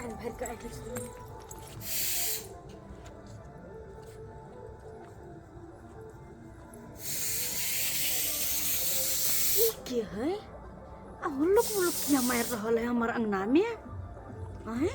पानि भरि कऽ राखि लै छी। ई के है आ हुल्लुक मुल्लुक किया मारि रहल है हमर अंगना में आँय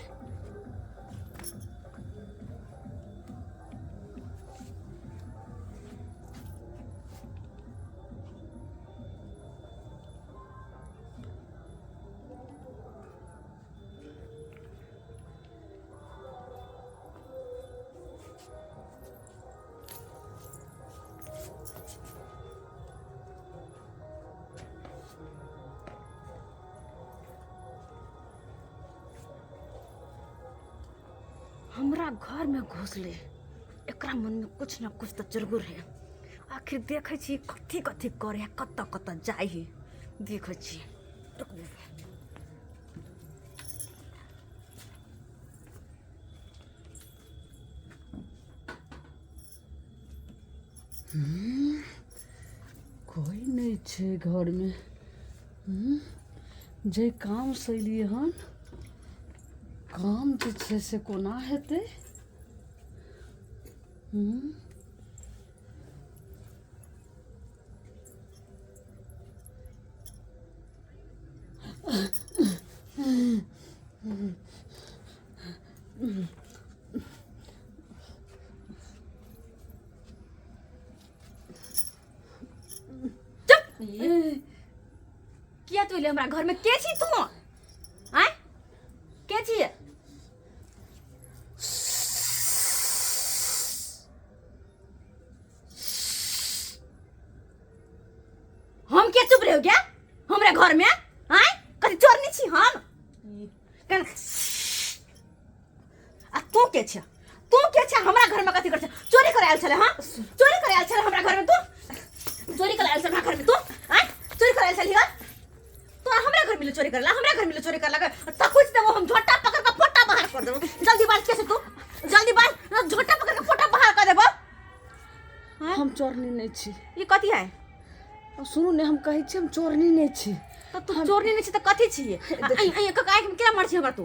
हमरा घर में घुसले एकरा मन में कुछ न कुछ तो जरूर है। आखिर देखै छी कथी कथी करे है, कतऽ कतऽ जाइ है, देखै छी। रुक बौआ। कोई नहि छै घरमे। जे कामसँ एलियै हन, काम जे छै से कोना हेतै? चुप। किया तू एले हमरा घर में? के छी तू? आय, के छी? हम के चुप रहो क्या हमरा घर में? आय, कथी चोरनी छी हम? आ तू के छ? तू के छ? हमरा घर में कथी कर छ? चोरी करे आयल छले? हां, चोरी करे आयल छले हमरा घर में तू? चोरी करे आयल छले हमरा घर में तू? आय, चोरी करे आयल छली? तो हमरा घर में चोरी करला, हमरा घर में चोरी करला त कुछ देबो हम, झोटा पकड़ के फोटा बाहर कर देबो। जल्दी बाज, कैसे तू जल्दी बाज, झोटा पकड़ के फोटा बाहर कर देबो। हम चोरनी नहीं छी। ई कथी है? सुनू ने, हम कहै छी हम चोरनी नहीं छी। त तू चोरनी नहीं छी त कथी छी? आई आई कका, आँखि में केना मार छी हमरा तू?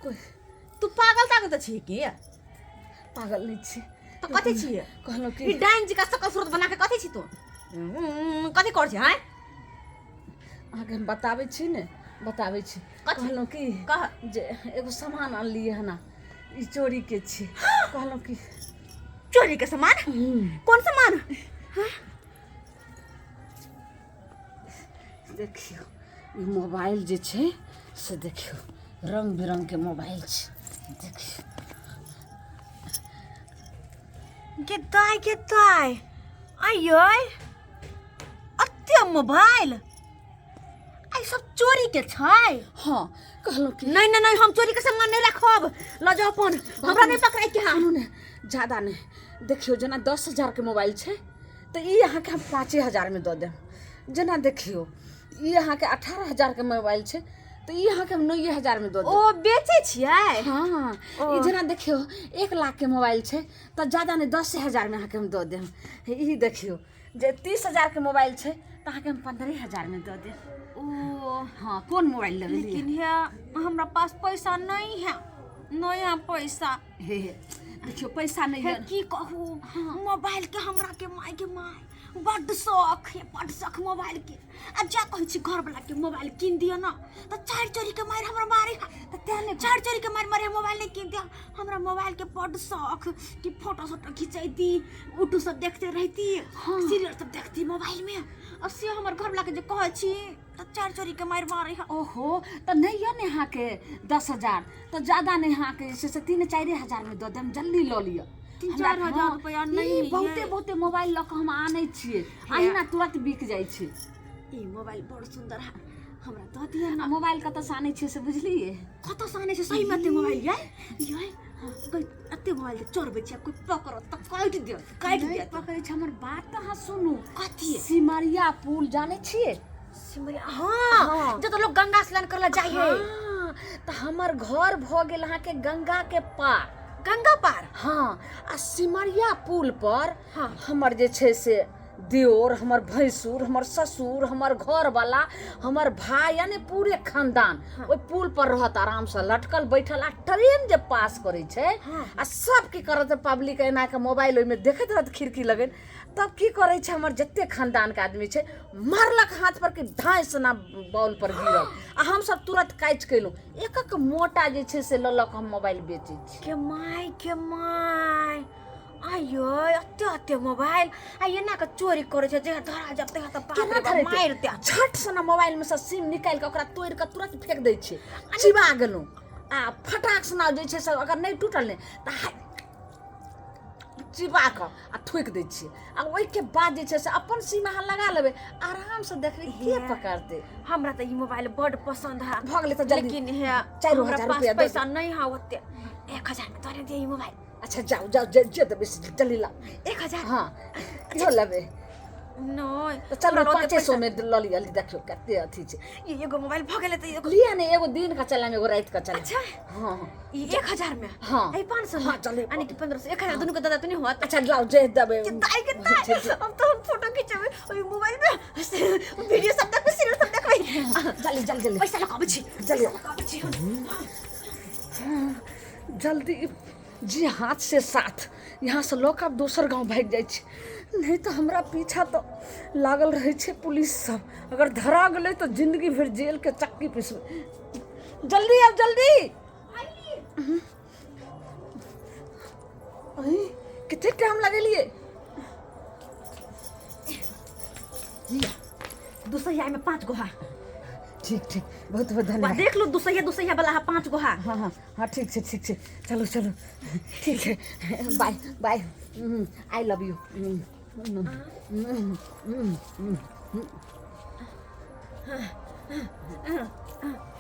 कोई तू पागल तागल त छी के? पागल नहीं छी। त कथी छी? कहलहुँ कि ई डाइन जी का सकल सूरत बना के कथी छी तू? कथी कर छी? हैं, अहाँके हम बताबै छी ने, बताबै छी। कथी? कहलहुँ कि कह। जे एगो सामान अनलियै हन, ई चोरी के छी। कहलहुँ कि चोरी के सामान? कौन सामान? देखियौ, ई मोबाइल जे छै से देखियौ, रंग बिरंग के मोबाइल छै, देखियौ। गे दाय, गे दाय, आइयो अते मोबाइल आई सब चोरी के छै? हाँ, कहलहुँ कि नहीं नहीं नहीं, हम चोरी के सामान नहीं रखब। ल जाओ अपन, हमरा नहीं पकड़ाई के। हाँ, सुनू ने, ज्यादा नहि, देखियौ, जेना 10,000 के मोबाइल छै तऽ ई अहाँके हम 5,000 मे दऽ देब। जेना देखियौ, ई अहाँके 18,000 के मोबाइल छै तऽ ई अहाँके हम 9,000 मे दऽ देब। ओ, बेचै छियै? हाँ। ओ। ई जेना देखियौ, 1 लाख के मोबाइल छै तऽ ज्यादा नहि, 10,000 मे अहाँके हम दऽ देब। ई देखियौ जे 30,000 के मोबाइल छै तऽ अहाँके हम 15,000 मे दऽ देब। ओ। हाँ, कोन मोबाइल लेबै? लेकिन है, हमरा पास पैसा नहीं है, नहीं है पैसा। हे हे, देखियौ, पैसा नहि हे यऽ। की कहू, मोबाइल के हमरा के माय के माय बड्ड शौक है, बड्ड शौक मोबाइल के। आ जा कहै छी घर वाला के मोबाइल कीन दिअ न तऽ चारि चोरी के मारि हमरा मारे है। तऽ तें ने चारि चोरी के मारि मारे, मोबाइल नहीं कीन दिअ। हमरा मोबाइल के बड्ड शौक कि फोटो सोटो खिंचैती, यूट्यूब सब देखते रहती, सीरियल सब देखती मोबाइल में। आ से हमर घर वाला के जे कहै छी तऽ चारि चोरी के मारि मारे है। ओहो, तऽ नहि यऽ ने अहाँके 10,000 तऽ ज्यादा नहि, अहाँके जे छै से 3-4 हजार मे दऽ देब, जल्दी लऽ लिअ। तीन हमरा चारि हजार हाँ, रुपया ई नहीं है। बहुते बहुते मोबाइल लऽ कऽ हम आनै छियै, अहिना तुरंत बिक जाइ छै। ई मोबाइल बड़ सुंदर है, हमरा दऽ दिअ आ न। मोबाइल कतऽसँ आनै छियै से बुझलियै? कतऽसँ आनै छै? सहीमे एते मोबाइल यै? यै कोइ एते मोबाइल जे चोरबै छै, कोइ पकड़त तऽ काटि देत, काटि नहि देत। पकड़ै छै, हमर बात तऽ अहाँ सुनू। कथी? सिमरिया पुल जानै छियै? सिमरिया, हाँ। हाँ। जतऽ लोग गंगा स्नान करला जाइ है। हाँ, तऽ हमर घर भऽ गेल अहाँके गंगा के पार। गंगा पार? हाँ, आ सिमरिया पुल पर हाँ। हमर जे छै से दियोर, हमर भैंसुर, हमर ससुर, हमर घरवाला, हमर भाई, यानी पूरे खानदान ओहि पुल पर रहत आरामसँ लटकल बैठल। आ ट्रेन जे पास करै छै आ सब की करत, पब्लिक एना के मोबाइल ओहिमे देखैत रहत खिड़की लगन। तब की करै छै, हमर जते खानदानके आदमी छै मारलक हाथ पर कि धाँइ सना बॉल पर गिरल आ हमसब तुरंत काटि केलहुँ। एक एक मोटा जे छै से लऽ लऽ कऽ हम मोबाइल बेचै छी। के my, के my, आयो एते एते मोबाइल आ एना के चोरी करै छै, जे धरा जब तक तऽ बाप केना रे बाप धरेतै? मारि दे। झट सना मोबाइल में से सिम निकालि कऽ ओकरा तोड़ि कऽ तुरंत फेंक दै छियै, चिबा गेलहुँ आ फटाक सना जे छै से अगर नहि टूटल ने तऽ चिबा कऽ आ थूकि दै छियै। आ ओहिके बाद जे छै से अपन सिम अहाँ लगा लेबै, आरामसँ देखबै के हे। पकड़तै। हमरा तऽ ई मोबाइल बड पसंद है। भऽ गेलै तऽ जल्दी लेकिन हे चारि हमरा हजार पास रुपया दऽ। पैसा नहीं है ओते, 1000 में तोरे दे ई मोबाइल। अच्छा जाउ जाउ, जे जे देबै से जल्दी लाउ। 1000? हँ, इहो लेबै। नहीं। तऽ चलू हमरा ओते 500 पैसा- मे लऽ लिअ। देखियौ कते अथी छै। ई एगो मोबाइल भऽ गेलै तऽ एगो लिअ ने, एगो दिन का चलाएम, एगो राति का चलाएम। अच्छा। हँ हँ। ई 1000 में? हाँ। ई 500 में? हाँ, चले। यानी कि 1500, 1000 दुनू के दादा तो नहीं होत। अच्छा लाउ जे देबै। के दाई, के दाई, अब तो हम फोटो खिंचेबै ओहि मोबाइल में, वीडियो सब देखबै, सीरियल सब देखबै। जल्दी जल्दी जल्दी। पैसा लऽ कऽ अबै छी। जल्दी। पैसा लऽ कऽ अबै छी हम। जल्दी जी, हाथ से साथ यहाँ से लऽ कऽ आब दोसर गाँव भागि जाइ छी, नहि तऽ हमरा पीछा तऽ लागल रहै छै पुलिस सब। अगर धरा गेलै तऽ जिन्दगी भरि जेलके चक्की पिसबै। जल्दी आब जल्दी। अहीं कते टाइम लगेलियै? लिअ, 200 में 5 गो है। ठीक ठीक, बहुत बहुत धन्यवाद। देख लो, 200 200 वाला है, 5 गो है। हाँ हाँ हाँ, ठीक छै ठीक छै, चलू चलू, ठीक छै, bye bye, I love you.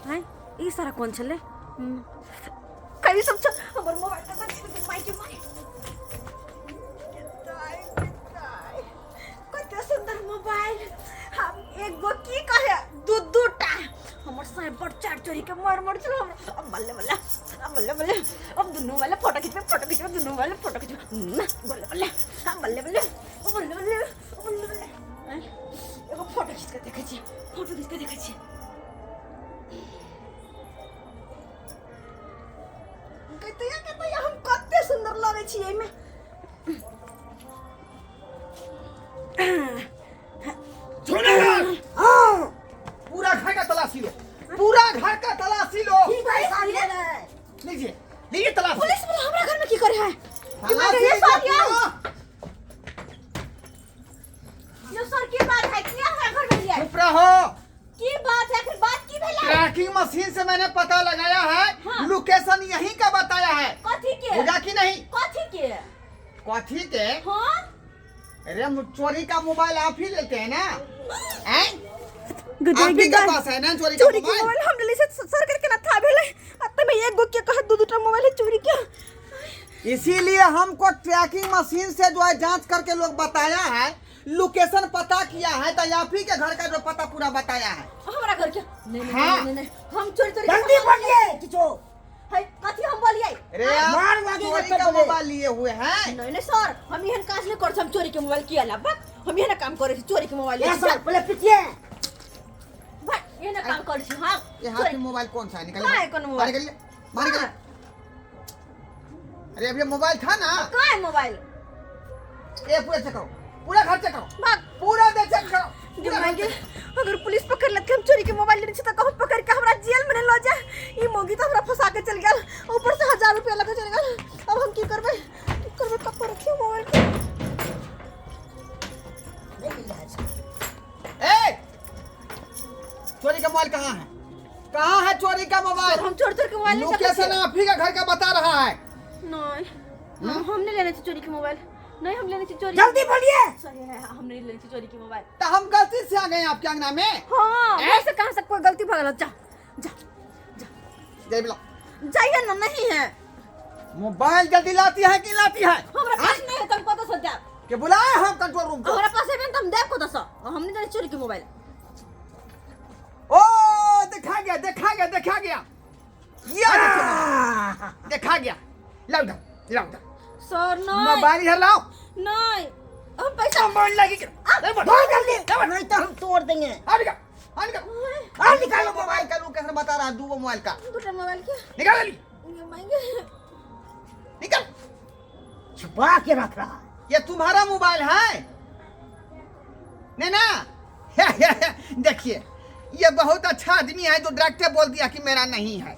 हैं, ई सारा कोन छलै? कई सब छ हमर मोबाइल के बच माय के my. दाइ के दाइ, कते सुंदर मोबाइल। हम एगो की कहे, दू दू टा। हमर साहेब बड़ चार चोरी के मर मर छल हमरा। अब बल्ले बल्ले, अब बल्ले बल्ले, अब दुनू वाले फोटो खिंचबे, फोटो खिंचबे, दुनू वाले फोटो खिंचबे। बल्ले बल्ले, अब बल्ले बल्ले, अब बल्ले बल्ले, अब बल्ले बल्ले। आँय, एगो फोटो खींच के देखै छियै, फोटो खींच के देखै छियै। कतैया कतैया हम कते सुंदर लगै छी एहिमे। हाँ, पूरा घर का तलाशी लो, पूरा घर का तलाशी लो। लीजिए लीजिए तलाशी। पुलिस वाला हमरा घर में की करे है? तलाशी ये लीजिए सर, ये। पूरा। यो सर, की बात है? किया हमरा घर में लिया? चुप रहो। की बात है? फिर बात की भेलै? ट्रैकिंग मशीन से मैंने पता लगाया है। हाँ। लोकेशन यहीं का बताया है। कथी के? बुझा कि नहीं? कथी के? कथी के? हाँ। अरे चोरी का मोबाइल आप ही लेते हैं ना? हैं? गदाई आप ही के गदाई। पास है ना चोरी का चोरी के मोबाइल? मोबाइल हम लेले से सर करके ना था भेलै। अत्ते में एगो के कह दू दूटा मोबाइल है चोरी के। इसीलिए हमको ट्रैकिंग मशीन से जो है जांच करके लोग बताया है, लोकेशन पता किया है, तो आप ही के घर का जो पता पूरा बताया है। हमरा घर के नहीं नहीं। हाँ। नहीं नहीं, हम चोरी चोरी के जल्दी सामान बोलिए किछो। है कथी हम बोलिए? अरे आप मार मांगेगा चोरी तब का बोले। मोबाइल लिए हुए हैं। नहीं नहीं सर, हम एहन काज नहीं करछी। हम चोरी के मोबाइल किया लाबक? हम एहन काम करे छी चोरी के मोबाइल? ये सर पहले पिटिए। भाई, एहन काम करे छी? हां। ये हाथ में मोबाइल कौन सा है? निकालिए। कहाँ है कौन मोबाइल? बाहर निकालिए, बाहर निकालिए। अरे अभी मोबाइल था ना? कहाँ है मोबाइल? ये पूरा चेक करो, पूरा घर चेक करो। भाग। पूरा दे चेक करो, पूरा घर दिमागे चेक। अगर पुलिस पकड़ लेत हम चोरी के मोबाइल लेने छी त कहूं पकड़ के हमरा जेल में ल जाए। ई मौगी त हमरा फंसा के चल गेल, ऊपर से 1000 रुपया लगा चल गेल। अब हम की करबै, की करबै? कतऽ रखियो मोबाइल के? ए चोरी का मोबाइल कहाँ है? कहाँ है चोरी का मोबाइल? हम चोर चोर के मोबाइल नहीं सकते। लोकेशन आप ही का घर का बता रहा है। नहीं, हम नहीं लेने छी चोरी के मोबाइल। नहीं, हम लेने छी चोरी। जल्दी बोलिए। सॉरी, हम नहीं लेने छी चोरी के मोबाइल। तो हम गलती से आ गए आपके अंगना में। हाँ, ए? वैसे कहाँ से कोई गलती भगल। जा जा जा। जय बिला। जाइए ना, नहीं है। मोबाइल जल्दी लाती है कि लाती है? हमरा पास नहीं है, तुम कत से जाब? के बुलाए हम कंट्रोल रूम को। हमरा पास है त हम देब कत से? हम नहीं जाने चोरी के मोबाइल। ओ देखा गया, देखा गया, देखा गया, ये देखो, देखा गया। लाओ इधर, लाओ इधर। सर नहीं। मोबाइल इधर लाओ। नहीं, हम पैसा मोबाइल लगी के बहुत जल्दी, नहीं तो हम तोड़ देंगे। आ निकाल, आ निकाल। आ निकालो मोबाइल का लोकेशन बता रहा है, दू गो मोबाइल का। दूटा मोबाइल के निकाल जल्दी। मांगे। निकाल। छुपा के रख रहा है। ये तुम्हारा मोबाइल है नहीं ना? देखिए ये बहुत अच्छा आदमी है जो डायरेक्ट बोल दिया कि मेरा नहीं है।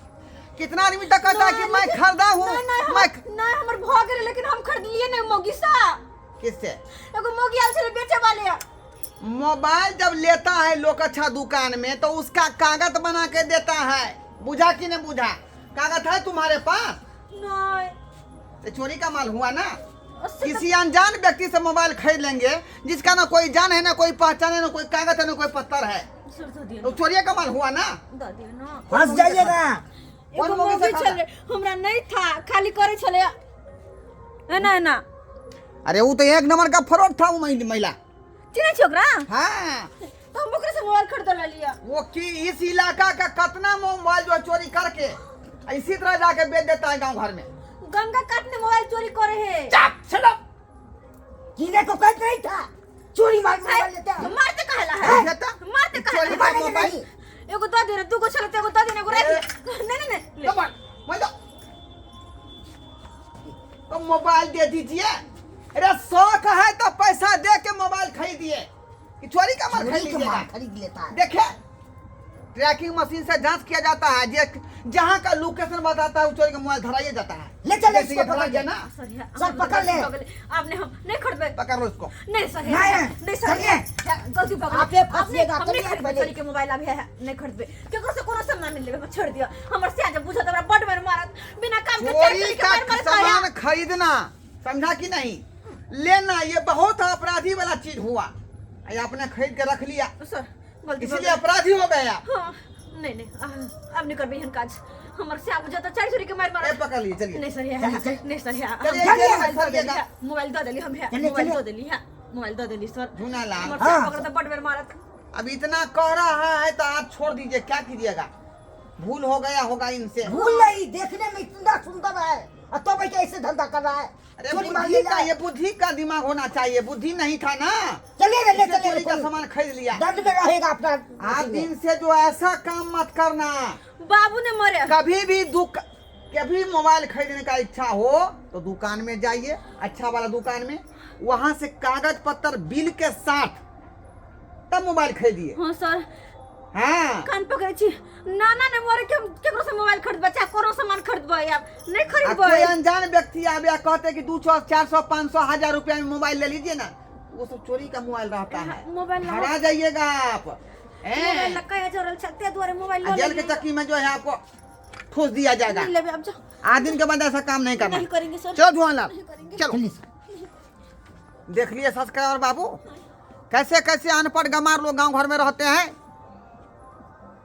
कितना आदमी तक कहता है कि मैं खरीदा हूँ। नहीं। मैं नहीं, हमर भ गेलै, लेकिन हम खरीदलिए नहीं मौगी सा। किससे? एगो मौगी आयल छलै बेचे वाले। मोबाइल जब लेता है लोग अच्छा दुकान में तो उसका कागज बना के देता है, बुझा कि नहीं बुझा? कागज है तुम्हारे पास? नहीं। तो चोरी का माल हुआ ना। उससे किसी अनजान व्यक्ति से मोबाइल खरीद लेंगे जिसका ना कोई जान है, ना कोई पहचान है, ना कोई कागज है, ना कोई पत्थर है, सर दऽ दियौ। तो चोरी का माल हुआ ना। दऽ दियौ ना। फंस जाइएगा। कोन एगो मौगी से मौगी खरीदा? छलै, हमरा नहीं था, खाली करै छलै एना एना। अरे वो तो एक नंबर का फ्रॉड था वो महिला। चिन्है छी ओकरा? हाँ। तो हम ओकरे से मोबाइल खरीद लेलियै। वो कि इस इलाका का कतना मोबाइल जो चोरी करके इसी तरह जाके बेच देता है गांव घर में। गंगा कात में मोबाइल चोरी करे है। चुप, शट अप। जीने को कह नहीं था, चोरी मार मोबाइल लेते हैं। मारते कहला है। देता? मारते कहला चोरी का है। मोबाइल। एगो दऽ दे रे, दूगो छलै तऽ एगो दऽ दे ने, एगो राखि ले। नहीं नहीं नहीं, ले। मोबाइल मोबाइल दो। तो मोबाइल दे दीजिए। अरे शौक है तो पैसा दे के मोबाइल खरीदिए, कि चोरी का माल चोरी खरीद के माल लीजिएगा। खरीद लेता है। देखे ट्रैकिंग मशीन से जांच किया जाता है, जे जहाँ का लोकेशन बताता है वो चोरी का मोबाइल धराया जाता है। ले चले जैसे इसको, ये धरा पकड़ गया के। ना। सर, ये सर, पकड़ ले। आपने हम नहीं खरीदबे। पकड़ लो इसको। नहीं सर, नहीं, नहीं सर, चलिए। गलती भऽ गेलै। आपे फंसिएगा, हम नहीं चलिए खरीदबे पहले। चोरी के मोबाइल अभी है, नहीं खरीदबे। केकरो से कोनो सामान नहीं लेबे, हम छोड़ दियो। हमर सिया जब बुझत हमरा बड मार मारत, बिना काम के चारि चोरी चोरी के का मार मारत सामान खरीदना समझा कि नहीं लेना, ये बहुत अपराधी वाला चीज हुआ। ये आपने खरीद के रख लिया। सर, गलती भऽ इसीलिए गेलै। अपराधी हो गए आप। हाँ, नहीं नहीं, अब नहीं करबे एहन काज। हमर सिया बुझत चारि चोरी के मार ए मारत। पकड़ लिए, चलिए। नहीं सर, है, चलिए, चलिए। नहीं सर, है। चलिए, हम चलिए, मोबाइल सर, दऽ देली, चलिए। है, मोबाइल दऽ देली हम, है, चलिए, मोबाइल चलिए। दऽ देली, है, मोबाइल दऽ देली सर। झूना लाल। हमर सिया हाँ। पकड़त बड बेर मारत। अब इतना कह रहा है तो आप छोड़ दीजिए, क्या कीजिएगा, भूल हो गया होगा इनसे। भूल नहीं, देखने में इतना सुंदर है और तो भाई ऐसे धंधा कर रहा है। अरे चोरी मार बुद्धि लिया का है। ये बुद्धि का दिमाग होना चाहिए, बुद्धि नहीं था ना। चलिए ले, इसलिए चलिए चोरी का कोई सामान खरीद लिया। दंड में रहेगा अपना। आप दिन से जो ऐसा काम मत करना। बाबू ने मरे। कभी भी दुख, कभी मोबाइल खरीदने का इच्छा हो तो दुकान में जाइए, अच्छा वाला दुकान में, वहां से कागज पत्तर बिल के साथ तब मोबाइल खरीदिए। हाँ सर। हाँ। कान पकड़े छी, नाना ने मरे के हम केकरो से मोबाइल खरीदबै चाहे कोनो सामान खरीदबै, आब नहीं आ खरीदबै। कोई अनजान व्यक्ति आवे आ कहते कि 200 400 500 1000 रुपया में मोबाइल ले लीजिए ना, वो सब चोरी का मोबाइल रहता है। मोबाइल ला- हरा जाइएगा आप। मोबाइल हैं? लगा जरल छै ते दुआरे मोबाइल आ लऽ जेल के लेलियै। चक्की में जो है आपको ठूस दिया जाएगा। नहीं लेबै अब, जाओ। आज दिन के बाद ऐसा काम नहीं करना। नहीं करेंगे सर। चलो जुआन लाल, नहीं करेंगे। चलो। चलिए सर। देख लिए सब्सक्राइबर बाबू, कैसे कैसे अनपढ़ गमार लोग गांव घर में रहते हैं।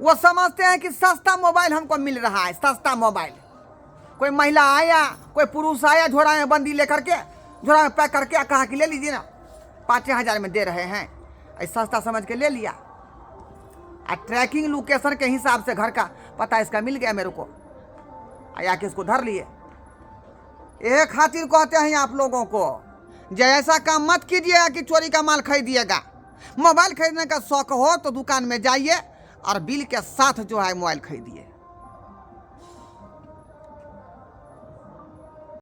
वो समझते हैं कि सस्ता मोबाइल हमको मिल रहा है, सस्ता मोबाइल। कोई महिला आया, कोई पुरुष आया, झोरा में बंदी लेकर के, झोरा में पैक करके कहा कि ले लीजिए ना, 5,000 में दे रहे हैं, ऐसा सस्ता समझ के ले लिया। आ ट्रैकिंग लोकेशन के हिसाब से घर का पता इसका मिल गया मेरे को, आ आके इसको धर लिए। ये खातिर कहते हैं आप लोगों को, जे ऐसा काम मत कीजिएगा कि चोरी का माल खरीदिएगा। मोबाइल खरीदने का शौक हो तो दुकान में जाइए और बिल के साथ जो है मोबाइल खरीदिए।